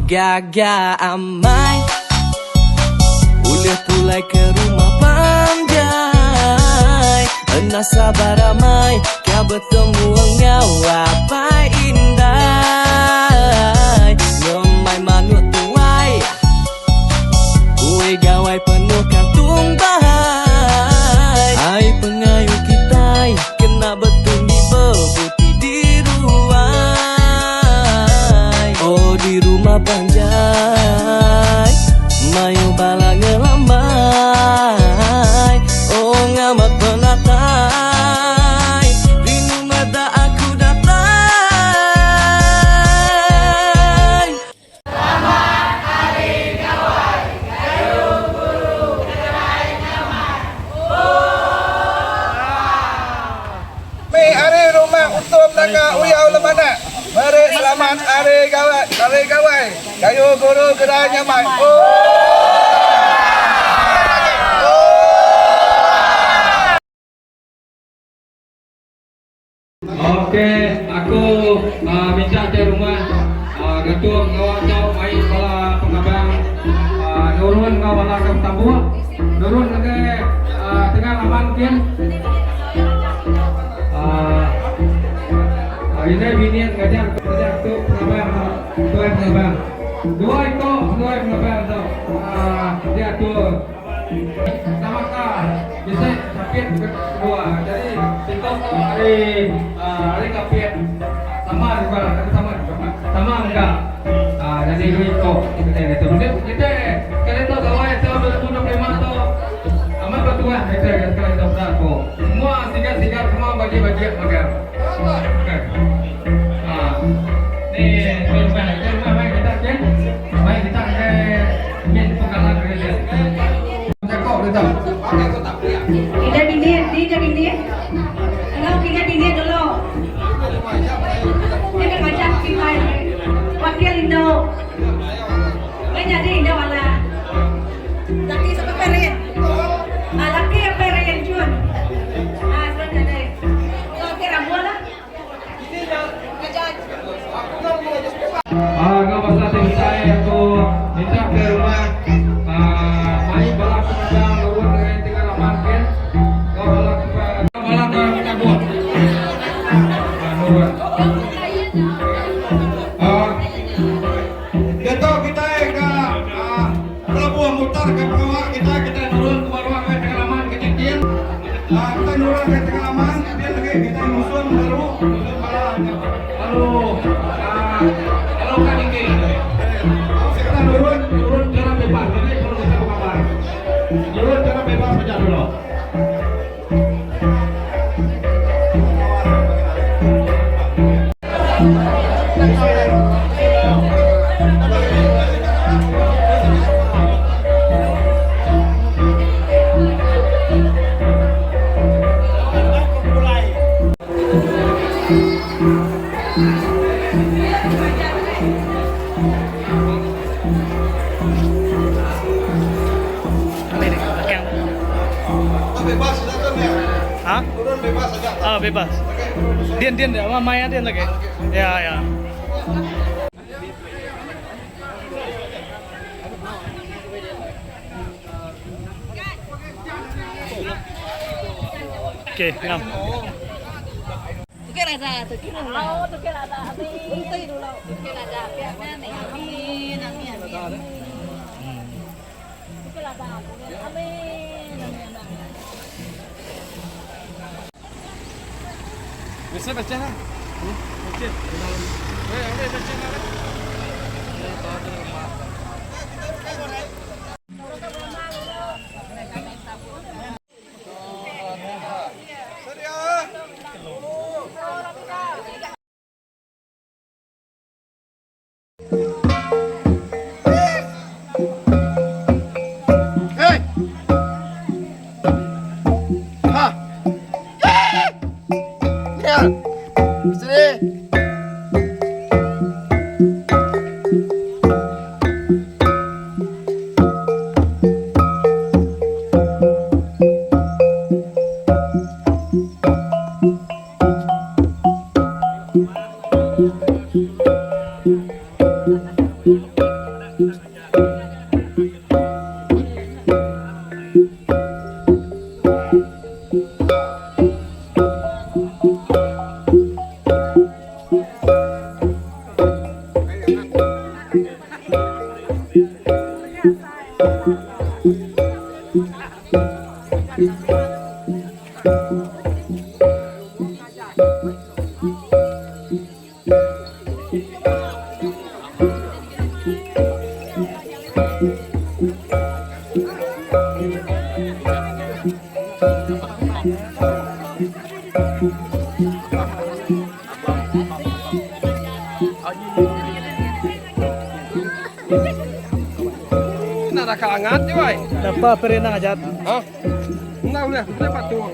Gaga amai ulih pulai ke rumah panjai Enda sabar amai ka betemu enggau apai indai Ngemai manuk tuai Kuih gawai penuh kantung bahai Ai pengayu kitai kena betundi bebuti di ruai. Oh di rumah panjai Mayuh bala ngelambai Oh ngamat penatai Rindu meda aku datai. Mih ari rumah Utom Nanga Uyau Lemanak meri selamat ari gawai ari gawai gayu guru gerai nyamai oohh. Ok, aku minta ti rumah ngatur enggau tau mai bala pengabang nurun enggau bala ke betabuk nurun ngagai tengah laman kin indai bini ngajar ngajar tu pengabang tu tuai pengabang dua iko tuai pengabang tu diatur. Tambahka bisi sapit kedua jadi siku tu ari ari kapit sama juga tapi sama sama mega jadi dua iko kitai ditu. Kitai sekali tu gawai taun 2025 tu amat betuah kitai sekali tu peda aku. Semua sigat-sigat semua bajik-bajik magang. Okey. Ni rumah rumah mai kita ke mai kita ke Kita bini, ni dia bini. Enggau kita bini dulu. Dia ke ngajak kitai wakil indu. Ngai nyadi indu anak. Laki sapa perin? Ah laki yang perin cun. Ah sudah jadi. Enggau ti rambut lah. Enggau basa ti besai aku minta ke rumah mai bala ke meda nurun ngagai tengah laman kin enggau bala ke bala ke betabuh nurun. Diatu kitai ka belabuh mutar ka pengawa kitai, kitai nurun ke baruh ngagai tengah laman kitai kin. Kitai nurun ngagai tengah laman din agi kitai ngusun baru ngusun bala lalu lalu ka niki. Kita nurun nurun chara bebas jadi perlu kita bekabar. Nurun chara bebas aja dulu. Bebas saja tu nya. Ha? Turun bebas saja. Ah bebas. Din din maya din lagi. Ya ya. Okey, ngam. Bisa baca lah. Baca. Boleh baca lah. Enda ka angat ti wai. Napa perintah ngajat? Ha? Enda ulih, ulih patung.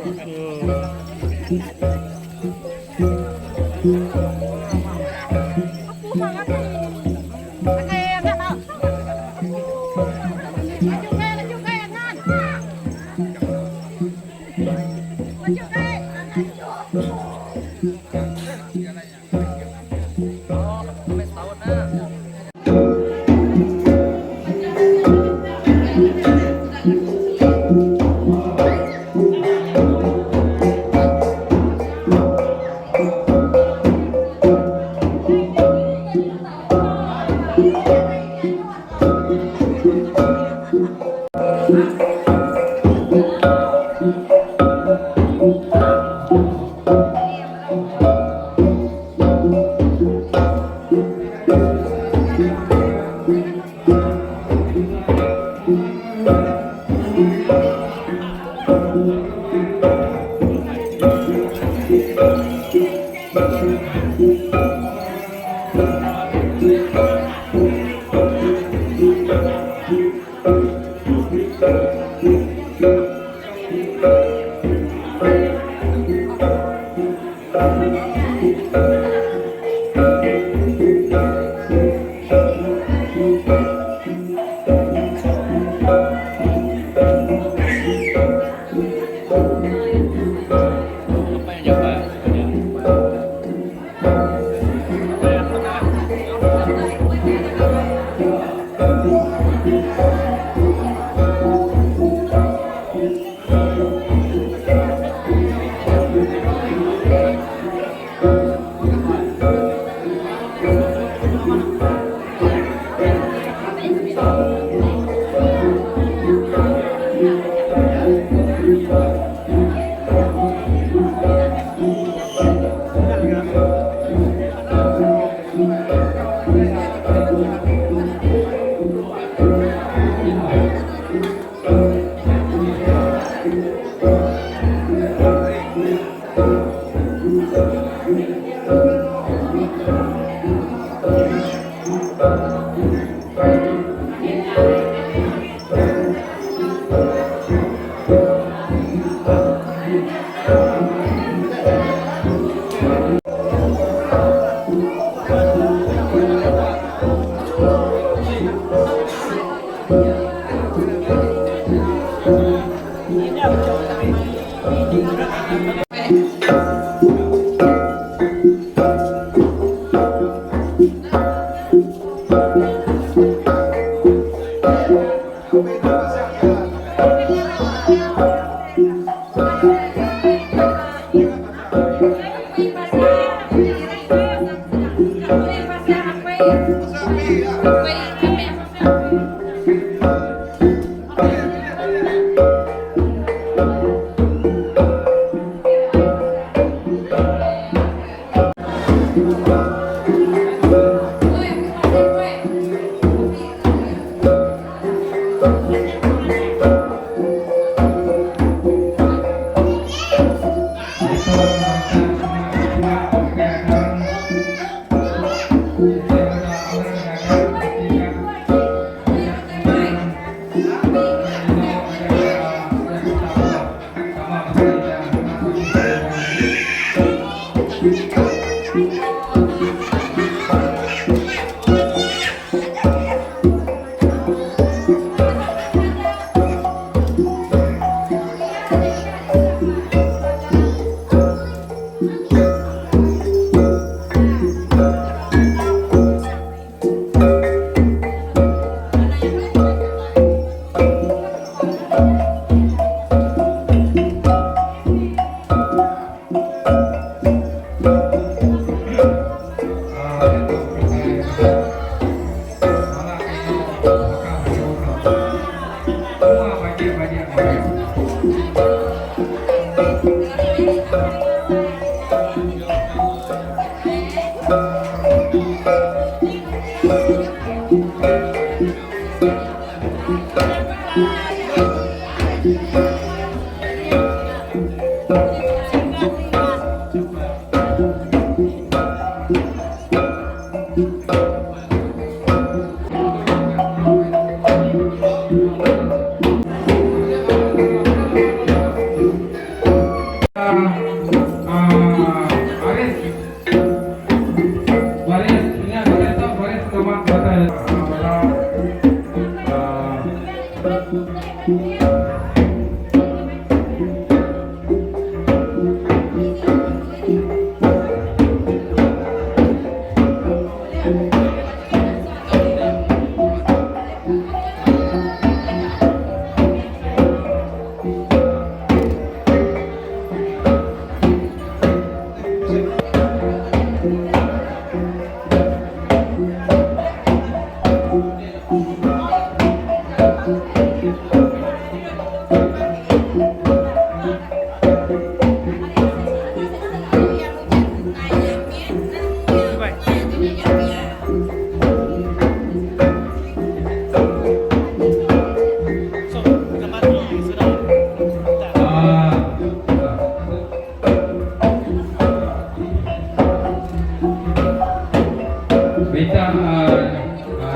Minta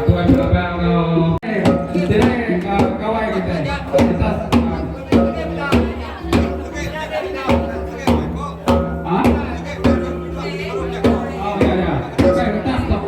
tuai pengabang enggau diri gawai kitai. Kita Ha? Oh ya ya. Okey, rentas tu.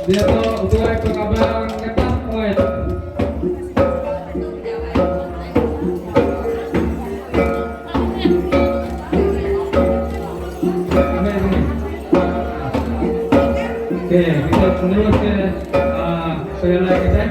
Diatu tuai pengabang ngetas muai. Okey, kita terus ke perjalanan kita.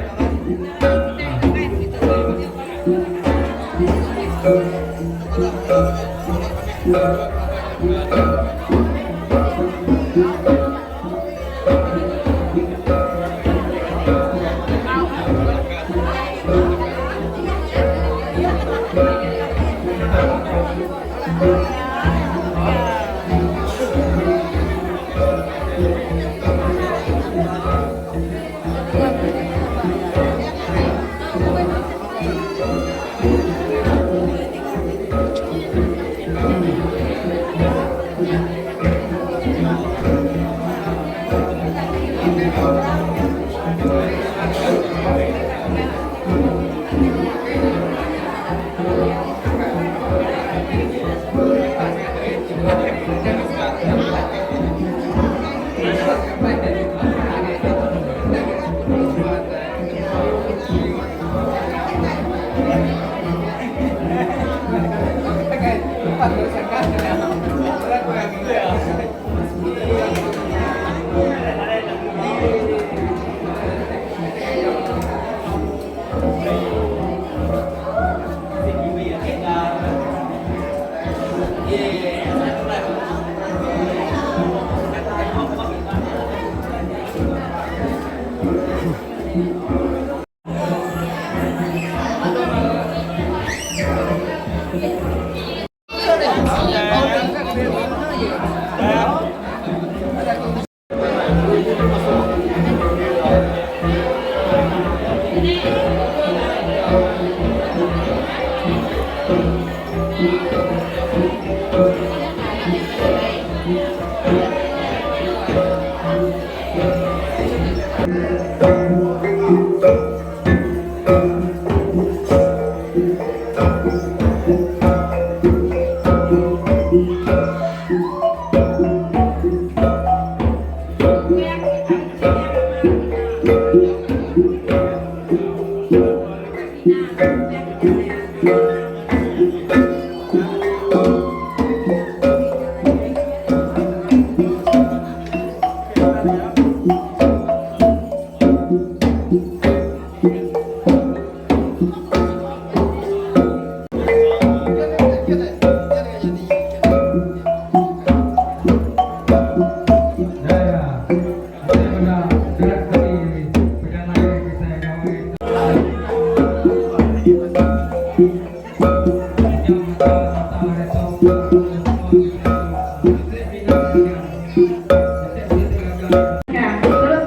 Terus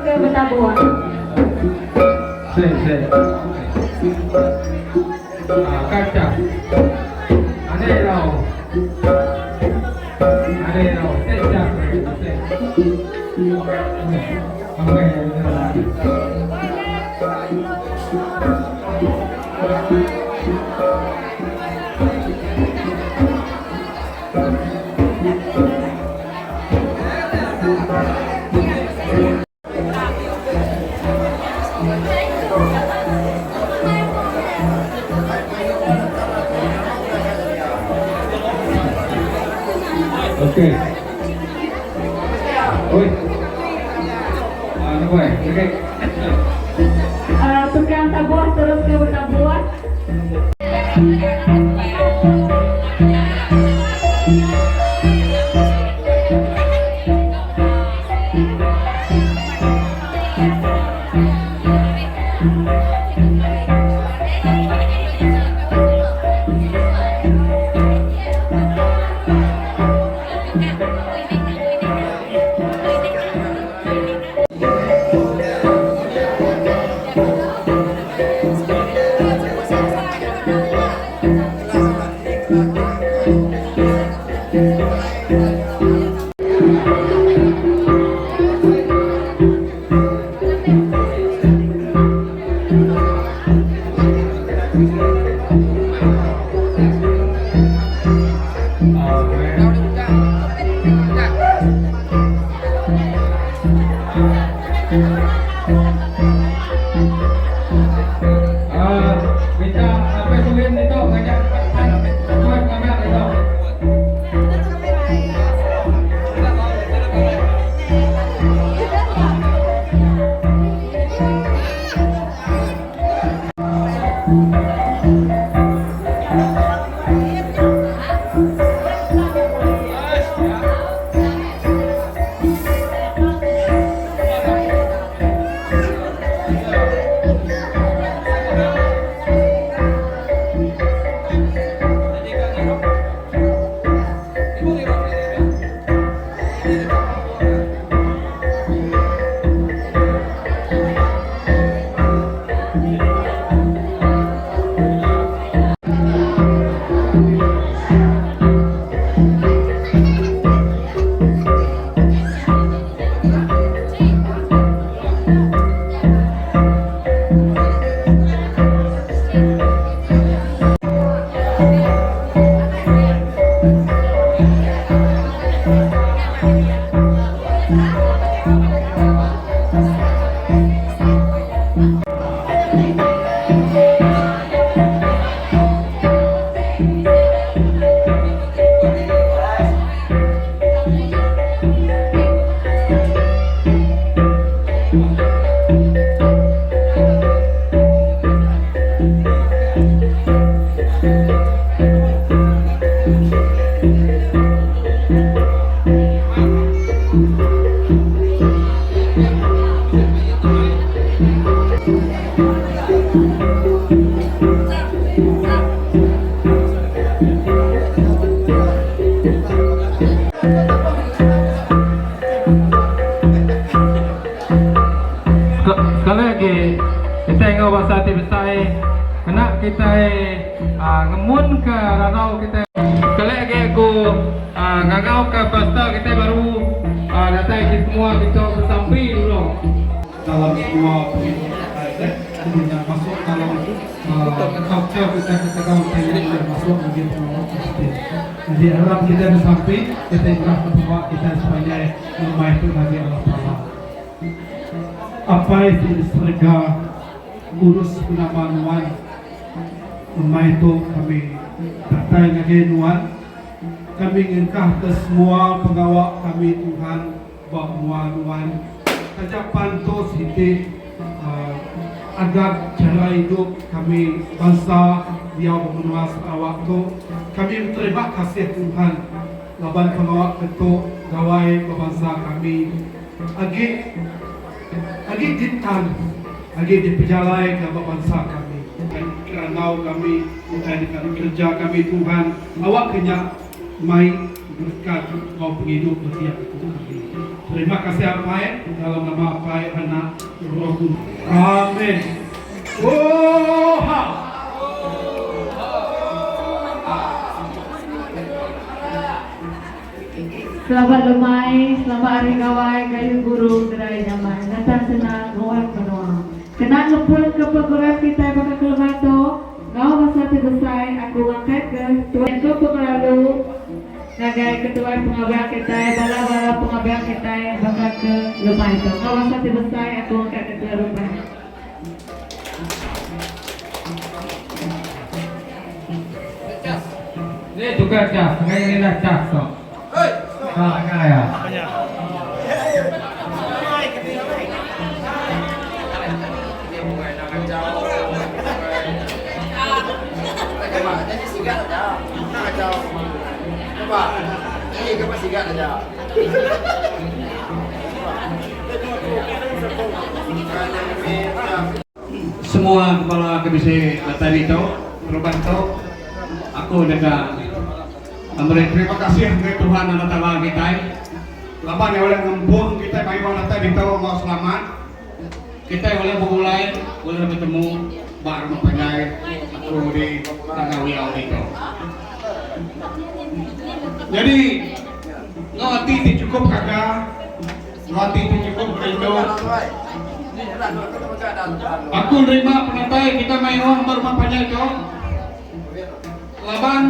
ke betabuh. Sik sik. Ah kaca. Ada rau. Ada rau. Sik cak. Sik. Okey. Okey. Oi. Ah, ni boy. Okey. Tukang tabuh terus ke betabuh. Minta apa tulis itu ngajak tuan kamera itu. Sekali lagi kita enggau basa ti besai kena kitai ngemun ke rarau kitai. Sekali agi aku ngangau ke pastor kitai baru datai agi semua kitu besampi dulu. Dalam semua pengidup kitai deh lalu nya masuk dalam culture kitai ketegal utai nya ulih masuk ngagai pengawa Kristian. Jadi aram kitai besampi kitai nyerah ke pengawa kitai sepanjai ngemai tu ngagai Allah Taala. Apai ti di serega ngurus penama nuan ngemai tu kami datai ngagai nuan kami ngengkah ke semua pengawa kami Tuhan ba mua nuan taja pan tu siti adat chara idup kami bansa diau ba menua Sarawak tu kami beterima kasih Tuhan laban pengawa ke tu gawai ba bansa kami agi agi ditan agi dipejalaika ba bansa kami. Kerandau kami utai deka dikereja kami Tuhan awakka nya. mai berekat enggau pengidup ba tiap iku kami. Terima kasih Apai dalam nama Apai, Anak, Roh Kudus. Amen. Oha! Selamat lemai, selamat hari gawai gayu guru gerai nyamai lantang senang nguan menua. Kena ngepun ke program kitai baka ke lemai tu, enggau basa ti besai aku ngangkat ke tuai ke pengelalu ngagai ketuai pengabang kitai bala bala pengabang kitai baka ke lemai tu. Enggau basa ti besai aku ngangkat ke tuai rumah. Ni tukar cas, ngai ngindah cas tu. Ha, ngai ya. Semua kepala ke bisi datai ditu terubah tu aku deka meri terima kasih ngagai Tuhan Allah Taala kitai laban iya ulih ngempung kitai mayuh datai ditu enggau selamat. Kitai ulih begulai ulih betemu ba rumah panjai aku di Nanga Wiau ditu. Nyadi enggau ati ti chukup gaga enggau ati ti chukup rindu aku nerima penatai kita mayuh ba rumah panjai tu laban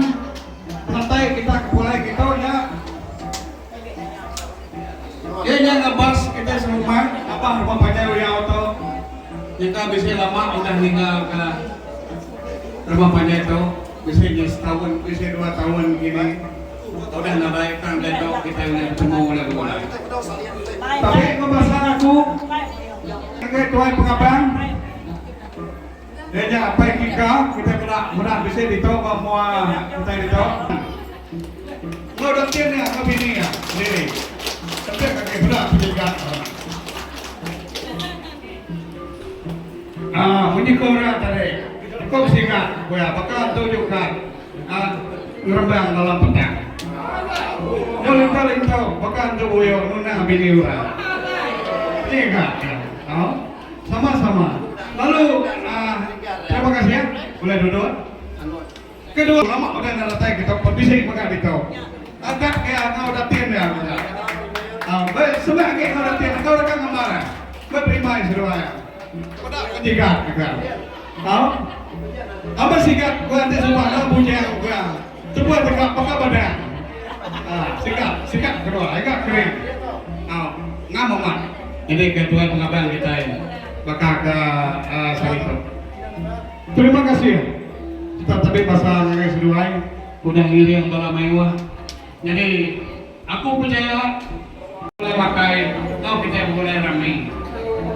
penatai kita ke pulai kitu nya Iya nya ngabas kitai serumah abah rumah panjai Riau tu nyengka bisi lama udah ninggal ka rumah panjai tu bisi nya setaun bisi dua taun kini udah nadai tang diatu kitai ulih betemu ulih begulai. Tabi enggau basa aku ngagai tuai pengabang iya nya apai Kika kitai meda meda bisi ditu ba mua kitai ditu. Enggau datin iya enggau bini iya sendiri. Tepik agi peda penyigat orang. Aaa munyi ko orang tadi chukup sigat ku iya baka entu jukat aaa ngerebang dalam petang. Nyau lintau-lintau baka entu buyu nunang bini orang. Penyigat iya. Au sama-sama. Lalu aaa terima kasih ulih duduk. Kedua lama udah enda datai kitu pebisi mega ditu. Agak iya enggau datin iya mega. Be semak agi enggau datin enggau deka ngembar iya. Be berimbai seduai iya. Peda ke nyigat mega. Tau. Aba sigat ku enti suba enggau bujang ku iya. Tebul deka baka badang. Aa sigat sigat kedua iga kering. Au ngam amat. Nyadi ke tuai pengabang kitai baka ke sehari tu. Terima kasih serta tabi basa ngagai seduai. Udah ngiring bala mayuh. Nyadi aku pechaya. Begulai makai enggau kitai begulai rami.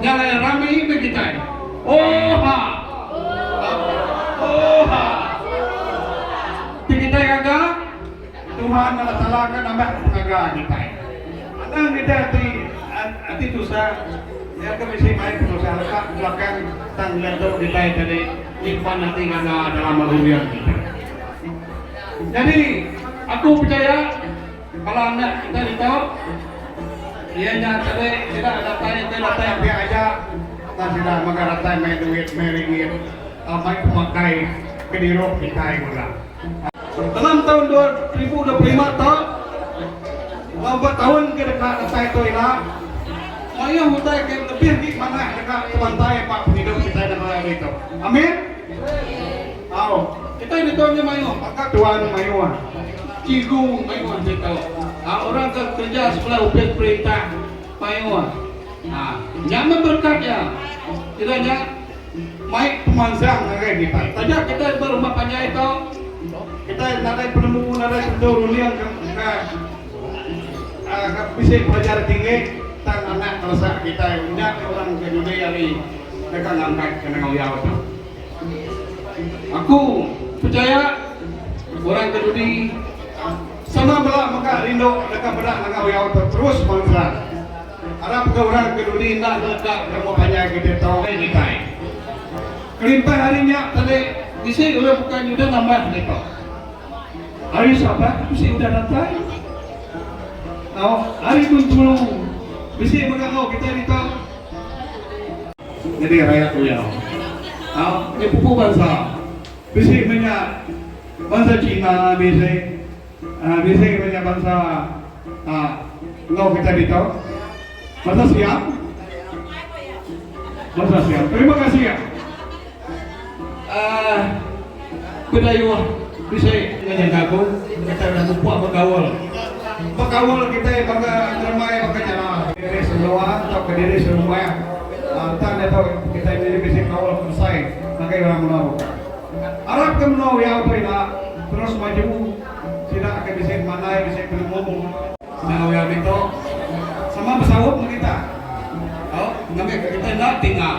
Nya alai rami meh kitai. Ooha! Ooha! Ti kitai gaga, Tuhan Allah Taala ka nambah ke pengaga kitai. Anang kitai ati ati tusah iya ke bisi mai penusah leka belakang tang diatu kitai tadi nyimpan ati gaga dalam runding kitai. Nyadi aku pechaya bala anak kitai ditu iya nya tadi sida datai ti datai pia aja tang sida mega datai mai duit mai ringgit mai pemakai ke dirup kitai mega. Dalam taun 2025 tu, enggau ba taun ke deka datai tu ila, mayuh utai ke lebih agi manah deka tebantai ba pengidup kitai nengah hari tu. Amin. Au, Kitai ditu nya mayuh baka tuan mayuh. Cikgu mayuh ditu. Orang ke kereja sebelah opis perintah mayuh. Nya meh berekat iya. Sida nya. Mai pemansang ngagai kitai. Taja kitai ba rumah panjai tu, kitai nadai penemu, nadai tentu runding ke ke bisi pelajar tinggi tang anak telesak kitai nya ke orang ke dudi hari deka ngangkat ke nengah uyau tu. Aku pechaya orang ke dudi sama bela mega rindu deka meda nengah uyau tu terus mansang. Arap ke orang ke dudi enda ngeleka rumah panjai ke ditu. Kitai. Kelimpah ari nya tadi bisi orang bukai nyudah nambah ditu. Ari Sabah bisi udah datai. Au, ari Bengkulu bisi mega enggau kitai ditu. Nyadi rayat Uyau. Au, nya pupu bansa. Bisi meh nya bansa Cina bisi, uhh bisi meh nya bansa uhh enggau kitai ditu. Bansa Siam. Bansa Siam. Terima kasih. Uhh Bidayuh bisi ngejaga aku kitai udah mupuk bekaul. Bekaul kitai baka ngerembai baka nyala. Diri semenua tauka diri serumah tang diatu kitai nyadi bisi kaul ke besai ngagai orang menua bukai. Arap ke menua Uyau tu ila terus maju sida ke bisi pemandai bisi penemu. Menua Uyau ditu sama besaup enggau kita tau ngambika kitai enda tinggal.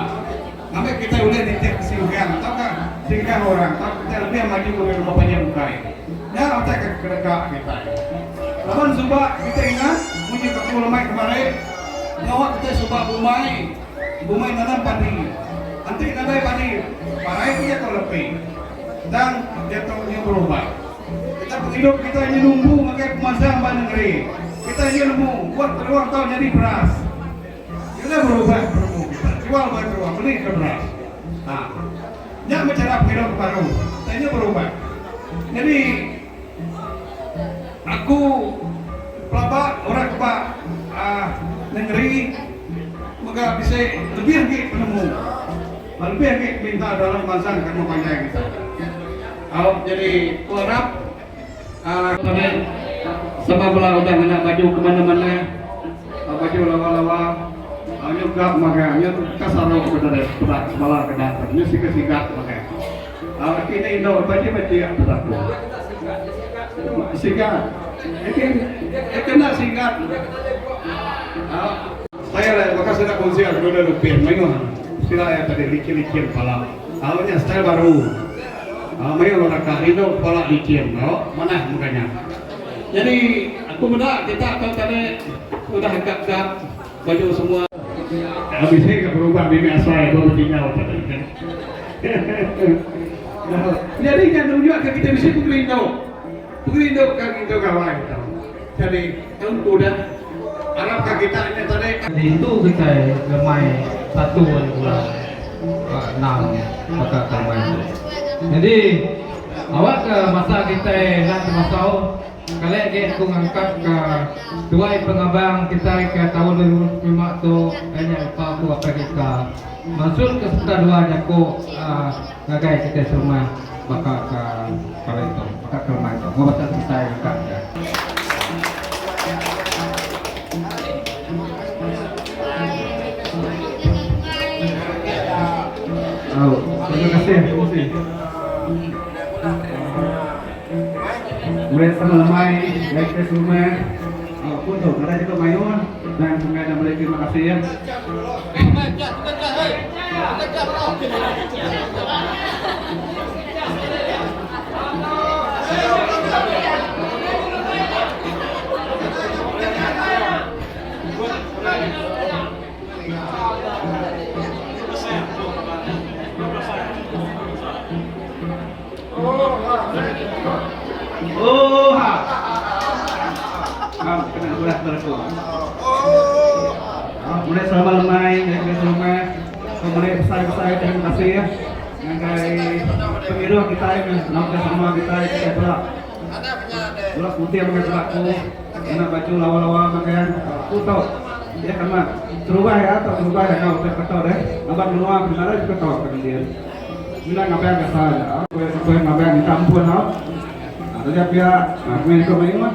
Ngambi kitai ulih nitih ke singkang tauka singkang orang tauka kitai lebih maju ari rumah panjai bukai. Nya utai ke kedeka kitai. Laban suba kitai ingat munyi ke aku lemai kemari pengawa kitai suba bumai, bumai nanam padi. Enti nadai padi parai ku jaku lepi. Tang diatu nyu berubah. Kita pengidup kitai nyu numpu ngagai pemansang ba nengeri. Kitai nyu nemu buah keruang tau nyadi beras. Kena berubah penemu kita. Jual ba keruang, beli ke beras. Ha. Nya meh chara pengidup ke baru. Utai nya berubah. Nyadi aku pelaba orang ke ba aaa nengeri mega bisi lebih agi penemu, lebih agi minta dalam mansang ke rumah panjai kita. Au nyadi ku arap aaa sama bela udah ngena baju ke mana-mana. Baju lawa-lawa nyu gap magang nyu ka sarung ku deh peda bala keda tu nyu siga-siga magang. Aki ne indu baju bajik peda ku. Siga. Kena sigat. Saya lah baka sida kunsil dulu lupin mayuh sida iya tadi licin-licin pala. Nya style baru. Mayuh orang ka rindu pala licin. Manah mega nya. Nyadi aku meda kita tu tadi udah gap-gap baju semua. Bisi ga berubah mimit asai ba betingau tadi. Nyadi nya nunjukka kita bisi pengerindu. Pengerindu ka ngintu gawai tu. Jadi taun ke udah arapka kita nya tadi. Ditu kitai lemai satu ari bulan enam baka ke lemai tu. Nyadi. Awak ke masa kitai enda temasau, kali agi aku ngangkat ke tuai pengabang kitai ke taun 2025 tu iya nya upa aku apai Rika mansut ke sereta dua jaku ngagai kitai serumah baka ke kali tu baka ke lemai tu. Enggau basa kitai ngangkat iya. Au, terima kasih. Terima kasih. Meri sama lemai ngagai kita serumah. Au pun tu nadai jaku mayuh dan sungai dah meri terima kasih ya. Oh ha. Ah, kena ulah berku. Ah, mulai selamat lemai, ngagai serumah. Mulai besai-besai terima kasih ya. Ngagai pengiruh kita ini, nak sama kita kita pula. Pula putih makai pula aku. Ngena baju lawa-lawa makai aku tau. Ya amat. Terubah ya tau terubah ya kau tak kata deh. Laban menua kena juga tau kan dia. Mina ngabang ke asal aja. Aku ngabang minta ampun tau. Taja pia, kami deka mayuh.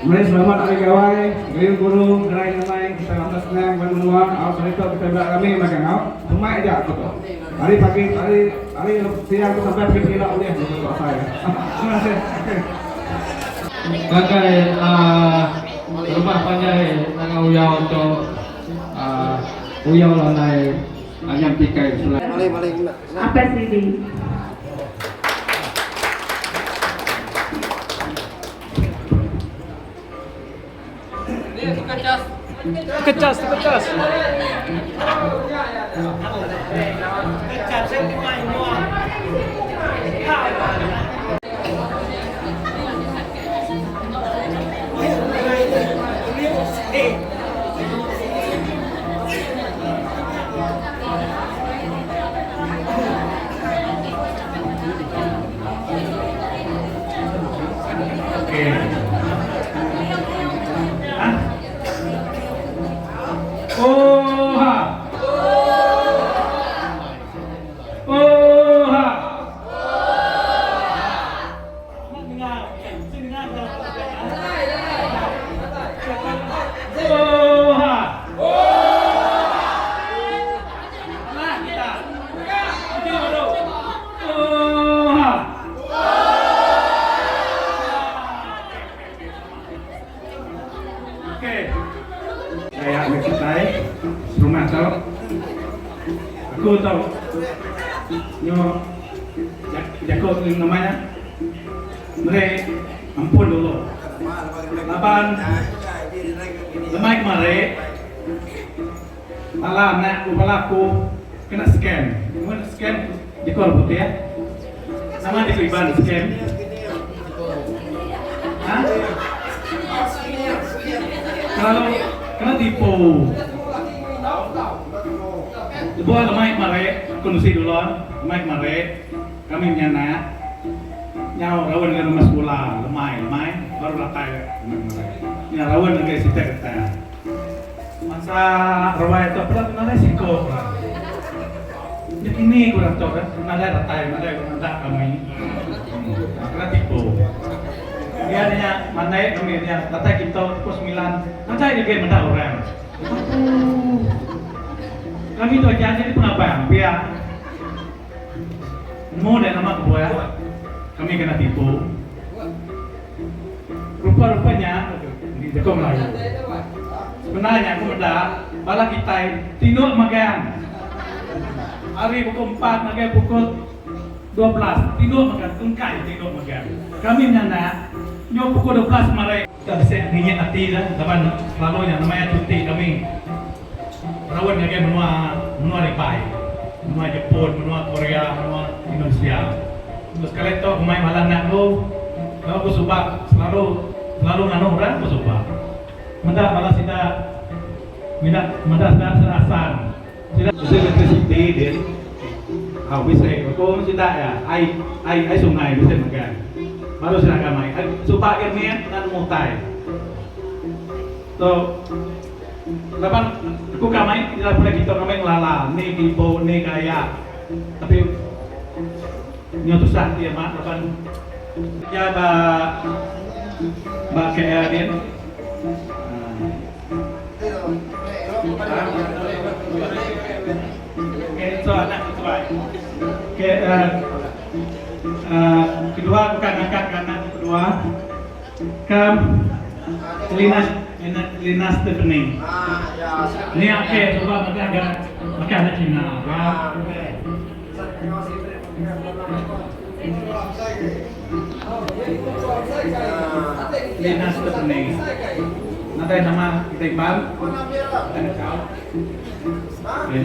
Meri selamat Hari Gawai, gayu guru, gerai nyamai, kita lantang senang ba menua, au sehari tu kita meda rami magang au. Pemai aja aku tu. Hari pagi, hari hari siang tu sampai pagi ila ulih aku tu asai. Terima kasih. Okey. Ngagai rumah panjai Nanga Uyau tu Uyau Lanai Anyam Tikai Selai. Apai Sidi. Kecas, kecas. Okey. Dayak meh kitai serumah tu. Aku tu nyu jaku nama nya meri ampun dulu laban lemai kemari bala anak ku bala aku kena scam. Mun scam jaku orang putih nama jaku Iban scam? Ha? Kelalu kena tipu. Lebuh lemai kemari aku nusi dulu lemai kemari kami menyanak nyau raun ngagai rumah sekula lemai lemai baru datai lemai kemari nya raun ngagai siti getah. Masa ruai tu peda nadai siko orang. Nya kini ku orang tu kan nadai datai nadai meda kami. Kena tipu. Dia nya mandai kami nya datai kitu pukul semilan nadai agi meda orang. Apu. Kami tu aja jadi pengabang pia. Nemu deh nama kebuah kami kena tipu. Rupa-rupa nya jaku Melayu. Sebenar nya aku meda bala kitai tinduk magang ari pukul empat ngagai pukul 12 tinduk magang tungkai tinduk magang. Kami menyanak nyau pukul 12 kemari. Ka bisi nginyit ati dah laban selalu nya nama iya cuti kami raun ngagai menua menua ribai menua Jepun menua Korea menua Indonesia. Sekali tu kemai bala anak ku lalu ku suba selalu selalu nganu orang ku suba meda bala sida meda meda sida serasan sida bisi electricity din au bisi ku sida iya ai ai ai sungai bisi megang baru sida ka mai suba agi mit enda nemu utai tu laban ku ka mai ila pulai kitu ngambi ngelala ni ke ibu ni ke aya tapi Nyau tusah ti amat laban iya ba ba KL din. Okay, so anak tu tuai. Okay, uh, uh, kedua bukan angkat ke anak kedua. Kam Lina Lina Lina Stephanie. Ni ake cuba madah ga makai anak Cina. Lina Stephanie. Nadai nama kita Iban. Kita ngachau. Okay.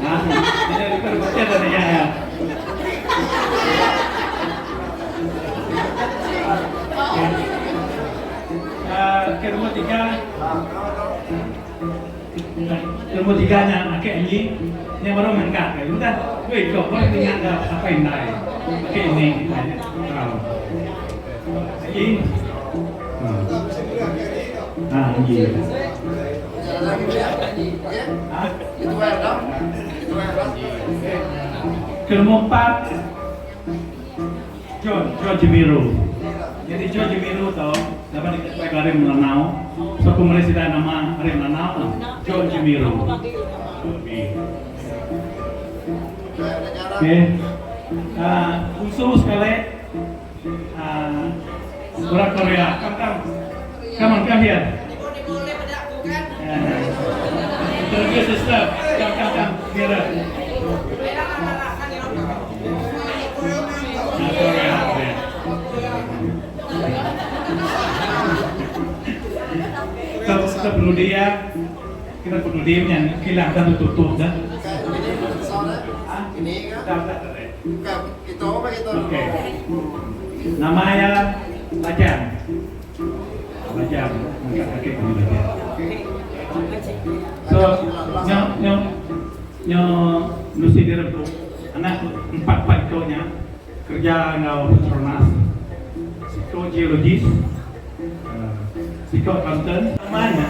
Ha, ada bukit ada nanya ya. Okay. Uh, ke nombor tiga. Nombor tiga nya ake anyi nya baru mangkat ke. Udah wei ko baru ingat da apai indai. Ake ini kitai nya. Tau. Anyi. Ha anyi. Ha? Ke nombor empat John, John Jemiru. Nyadi John Jemiru tu laban deka tuai ke ari Melanau. So aku meri sida nama ari Melanau lah, John Jemiru. Okey. Uh, usu sekali uh, orang Korea. Come come. Come on, come here. Uh, introduce yourself. Come come come. Nearer. Kita perlu dia, kita perlu dia yang kilang dah tutup dah. Okey. Nama iya Lajang. Lajang, angkat kaki kami Lajang. So, nyo nyo Nyo nusi diri empu anak empat-empat iko nya kereja enggau Petronas, siko geologist, siko accountant. Nama nya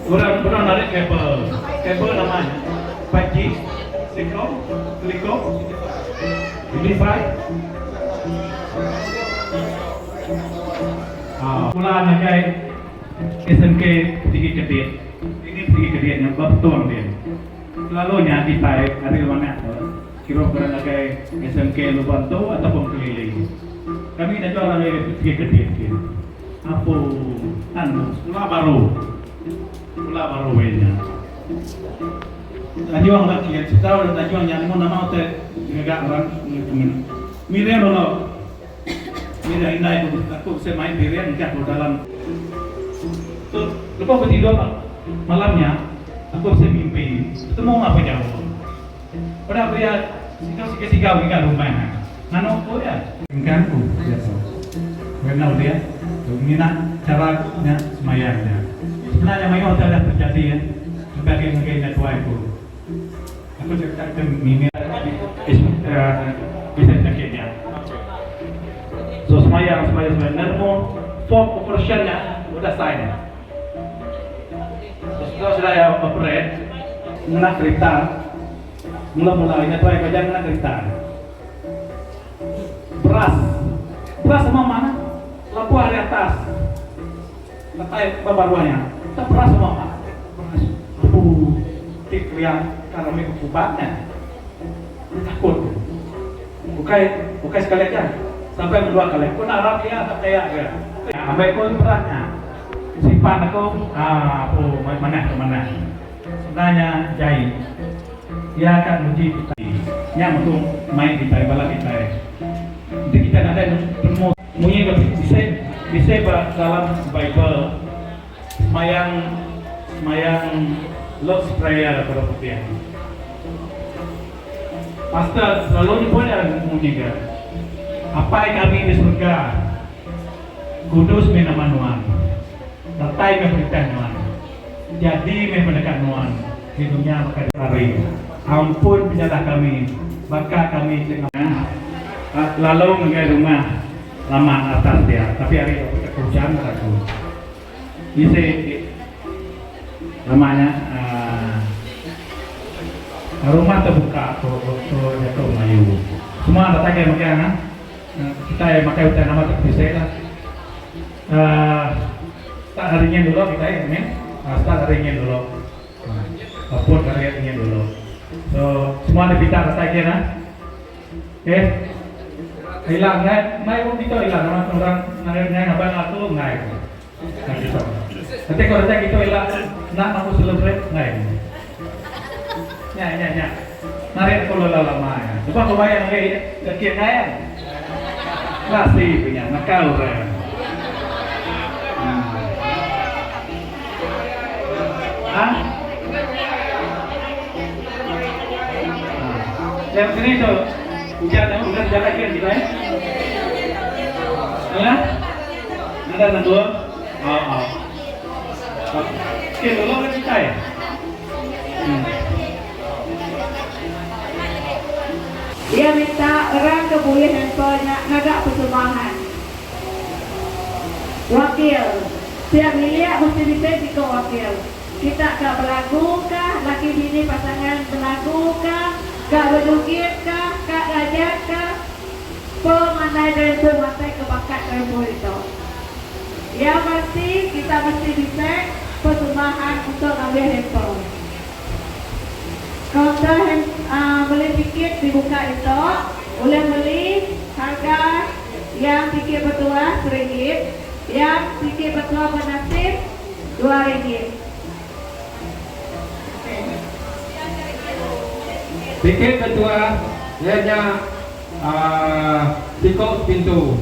orang orang narik kabel, kabel nama nya 5G, Celcom, Telekom, Unifi. Pula ngagai SMK Tinggi Kedit. Ini sigi ke diak nya ba betul din. Selalu nya kitai ari Lemanak tu kiruh orang ngagai SMK Lubang tu ataupun Kelili. Kami enda jual ngagai sigi ke diak din. Apu anu sekula baru. Sekula baru weh nya. Tanjung ba kiye sebedau tanjung nya nemu nama utai ngaga orang ngemin. Miring dulu. Miring indai ku aku bisi mai piring engkah ku dalam. Tu lebuh ku tidur malam nya aku bisi mimpi betemu enggau apai jauh. Peda ku iya siku siga-siga ngiga rumah. Nganu ku iya. Engkang ku diatu. Wena ulih tu ngena chara nya semayang nya. Sebenar nya mayuh utai udah terjadi lebih agi ngagai indai tuai ku. Aku cerita ke mimit bisi penyakit nya. So semayang semayang semayang enda nemu form operation nya udah sign. So sebedau sida iya operate ngena kerita mula-mula indai tuai ku aja ngena kerita. Beras. Beras sama mana? Lebuh ari atas. Datai ba baruh nya. Tak beras sama mana? Beras. Apu. Ti kelia ka rami bekubat nya. Nya takut. Ukai ukai sekali aja. Sampai bedua kali. Aku enda arap iya tak pecaya ke. Ambai ku beras nya. Simpan aku. Aaa apu manah tu manah. Sebenarnya jai. Iya ka nguji kitai. Nya metu mai kitai bala kitai. Enti kitai nadai penemu munyi ke bisi bisi ba dalam bible semayang semayang Lord's Prayer ku orang putih. Pastor selalu nyebut iya munyi ke Apai kami di surga kudus meh nama nuan datai meh perintah nuan. Jadi meh peneka Nuan di dunya baka di hari. Ampun penyalah kami, baka kami ti Lalu ngagai rumah lama atas dia, tapi ari aku ujan meda aku. Bisi nama nya aaa rumah tebuka ku ku jaku Melayu. Semua datai ke mega ne kitai makai utai nama ti bisi lah. Aaa start hari nyin dulu kitai amin. Aaa start hari nyin dulu. Aaa pun hari nyin dulu. So semua dipinta datai gin ah. Okey. Ila enggai mai wong kita ila nama orang ngai ngaban aku enggai ku. Enggai kita. Enti ko datai kita ila enda aku celebrate enggai ku. Nya nya nya. Narit aku lala lama nya. Lebuh aku bayar ngagai laki enggai kan. Lasi ku nya nakal orang. Ha? Yang sini tu ujan tu udah jalan ke kita eh? Ya? Ada nanggur? Oh, oh. Okey, dulu kan kita eh? Hmm. Iya minta orang ke bulih hamper nya ngaga persembahan. Wakil. Tiap bilik mesti bisi siku wakil. Kita ka belagu kah, laki bini pasangan belagu kah, ka bejugit kah, ka ngajat kah, pemandai derempu matai ke bakat derempu ditu. Iya pasti kita mesti bisi persembahan untuk ngambil hamper. Kaunter meli tiket dibuka ditu, ulih meli harga yang tiket bertuah seringgit, yang tiket bertuah bernasib RM2. Tiket bertuah iya nya uhh siko sepintu.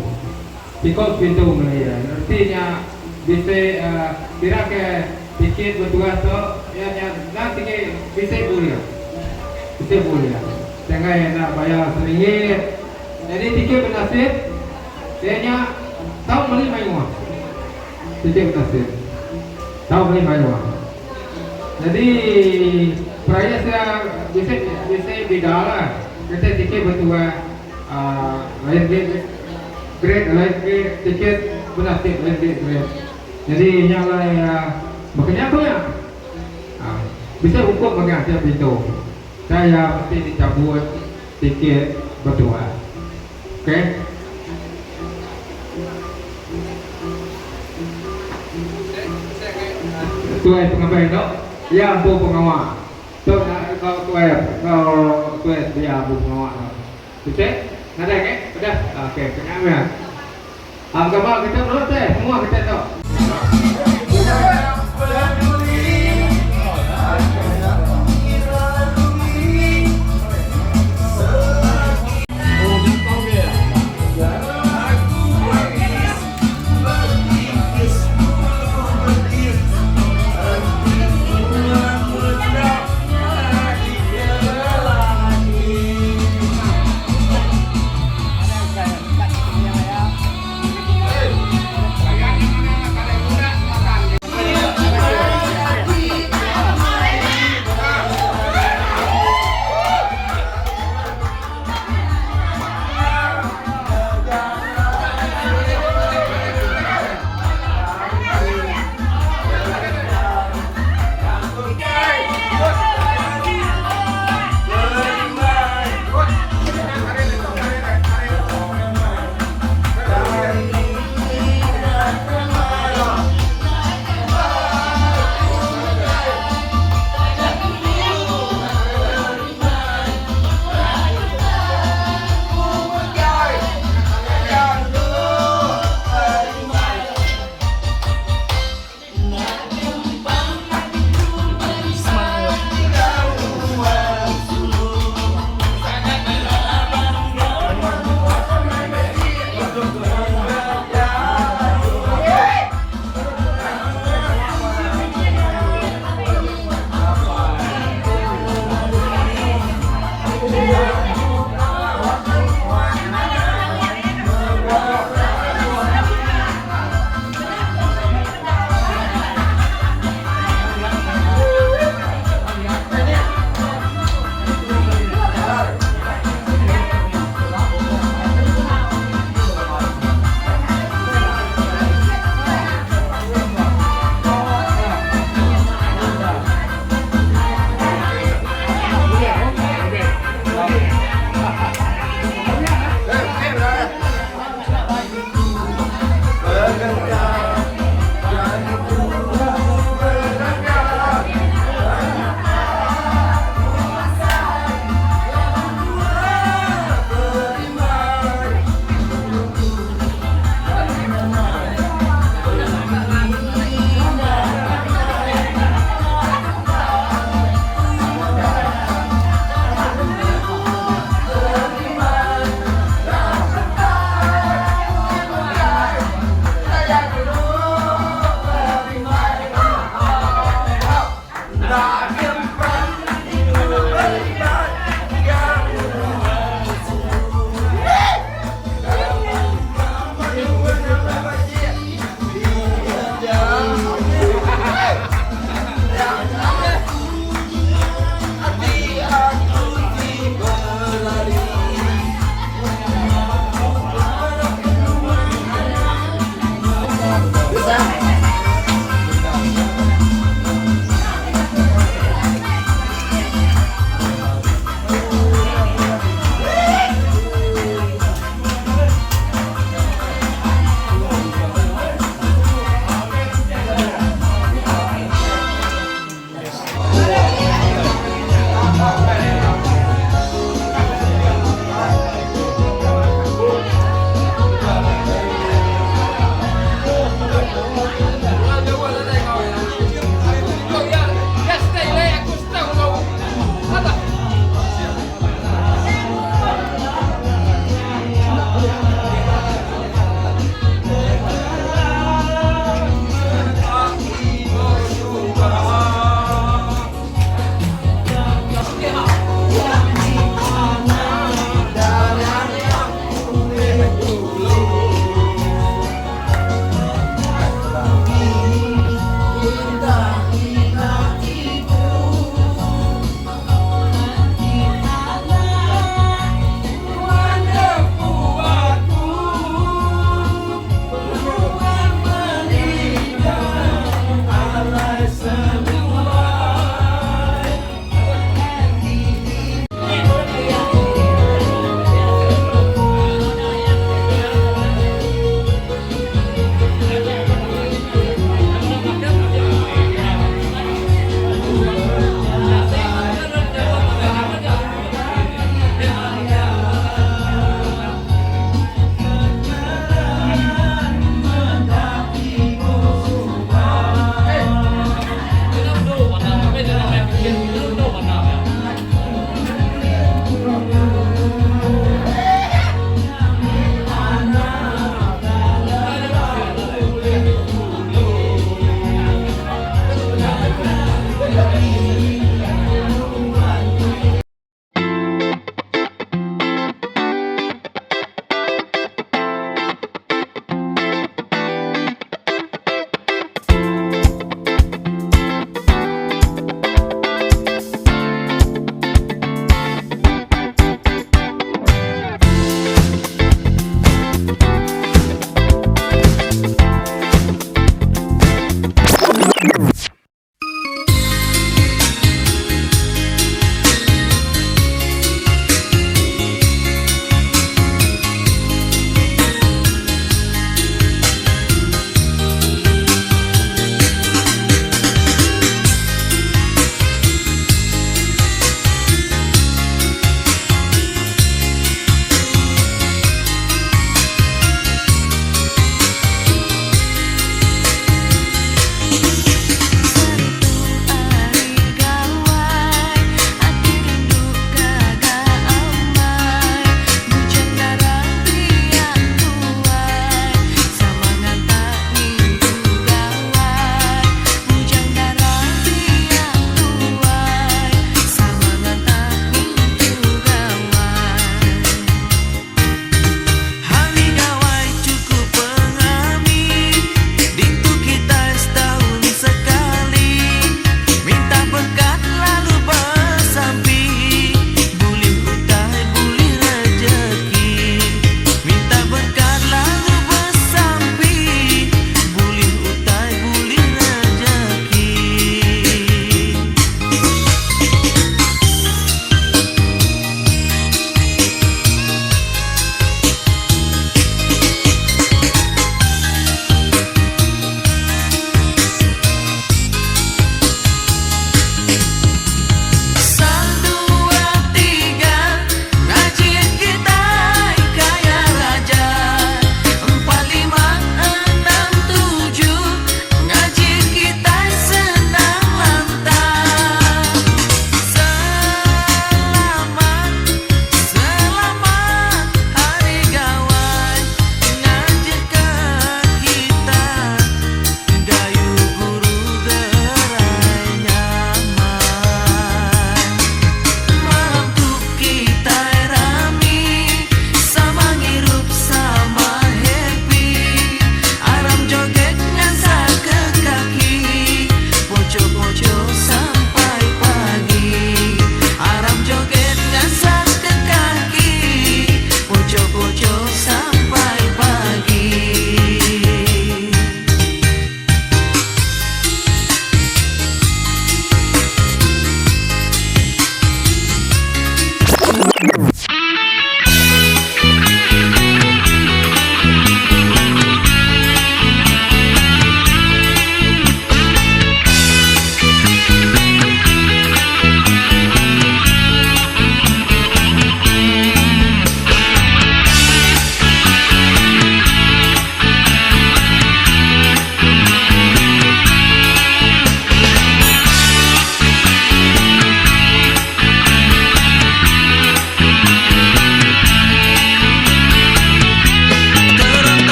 Siko sepintu meli iya. Reti nya bisi uhh kira ke tiket bertuah tu iya nya enda sigi bisi bulih. Bisi bulih. Tengah enda bayar seringgit. Nyadi tiket benasib iya nya tau meli mayuh. Tiket benasib tau meli mayuh. Nyadi price iya bisi bisi bida lah. Kati tiket betuah uhh lain agi grade lain agi tiket benasib lain agi grade. Nyadi nya alai baka nya ku iya. Uhh bisi ukum mega tiap pintu. Tang iya mesti dichabut tiket betuah. Ok. Tuai pengabai tu iya empu pengawa. Tu enggau tuai enggau tuai sedia empu pengawa tu. Bisi? Nadai agi? Udah? Ok kenyang meh. Am gambar kita dulu teh semua kita tu.